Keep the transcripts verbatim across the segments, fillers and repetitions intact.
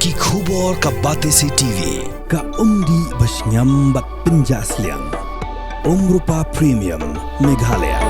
Ki khubor ka Batesi T V, ka umdih ba shngiam bad pynjah sliang. Umrupa Premium, Meghalaya.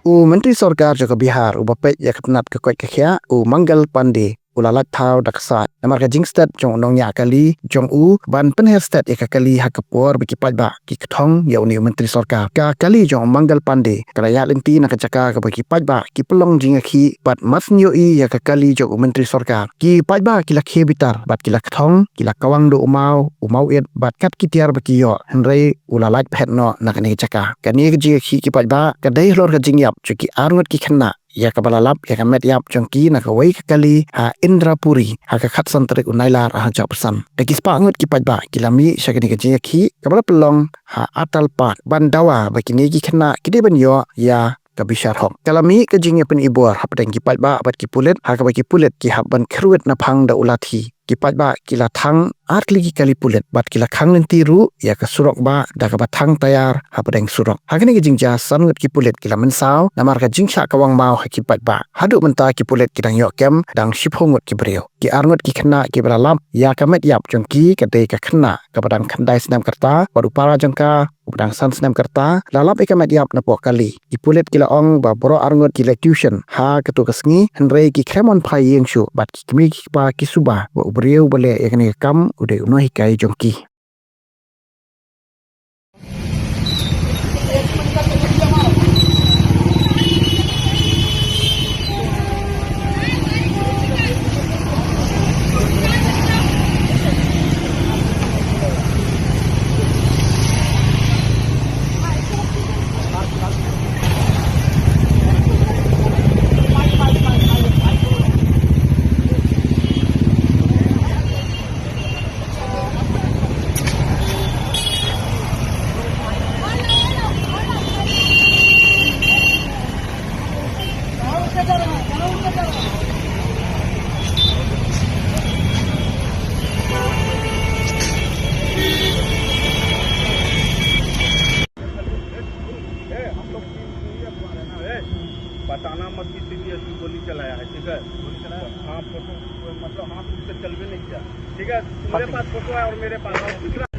U Myntri Sorkar jong ka Bihar uba peit ïa ka tnat ka koit ka khiah, u Mangal Pandey, u la lait thaw da ka sait namar ka jingstet jong u nongñiah kali jong u ban pynher stet ïa ka kali ha ka por ba ki paidbah ki kthong ïa une u Myntri Sorkar. Ka kali jong u Mangal Pandey ka la ïaid lynti na ka jaka kaba ki paidbah ki pynlong jingïakhih bad mar shu ïohi ïa ka kali jong u Myntri Sorkar, ki paidbah ki la khie bitar bad ki la kthong, ki la kawang da u maw, u maw ïit bad kat ki tiar ba ki ïoh, hynrei u la lait phet noh na kane ka jaka. Kane ka jingïakhih ki paidbah ka dei halor ka jingïap jong ki arngut ki khynnah ïa kaba la lap ïa ka met ïap jong ki na kawei ka kali ha Indrapuri ha ka khatsan tarik u Nailar ha jaka ba san. Da ki spah ngut ki paidbah ki la mih sha kane ka jingïakhih kaba la pynlong ha Atal Park ban dawa ba kine ki khynnah ki dei ban ïoh ïa ka bishar hok. Ka la mih ka jingïapynibor hapdeng ki paidbah bad ki pulit ha kaba ki pulit ki hap ban kyrwit na phang da u lathi. Ki paidbah ki la thang ar tylli ki kali pulit bad ki la khang lynti ruh ïa ka surok bah da kaba thang tayar hapdeng surok. Ha kane ka jingjia san ngut ki pulit ki la mynsaw namar ka jingshah kawang maw ha ki paidbah. Haduh mynta ki pulit ki dang ïoh kem dang shiphew ngut ki briew. Ki arngut ki khynnah kiba la lap ïa ka met ïap jong ki ka dei ka khynnah kaba dang khyndai snem ka rta bad u para jong ka uba dang san snem ka rta la lap ïa ka met ïap napoh kali. Ki pulit ki la ong ba baroh arngut ki leit tuition ha kato ka sngi, hynrei ki khlem wan phai ïing shuh bad ki kmie ki kpa ki suba ba u briew uba leh ïa kane ka kam u dei u nonghikai jong ki. बताना मत किसी की ऐसी गोली चलाया है, ठीक है? हाँ, फोटो, मतलब, हाथ उससे चल भी नहीं किया, ठीक है? मेरे पास फोटो है और मेरे पास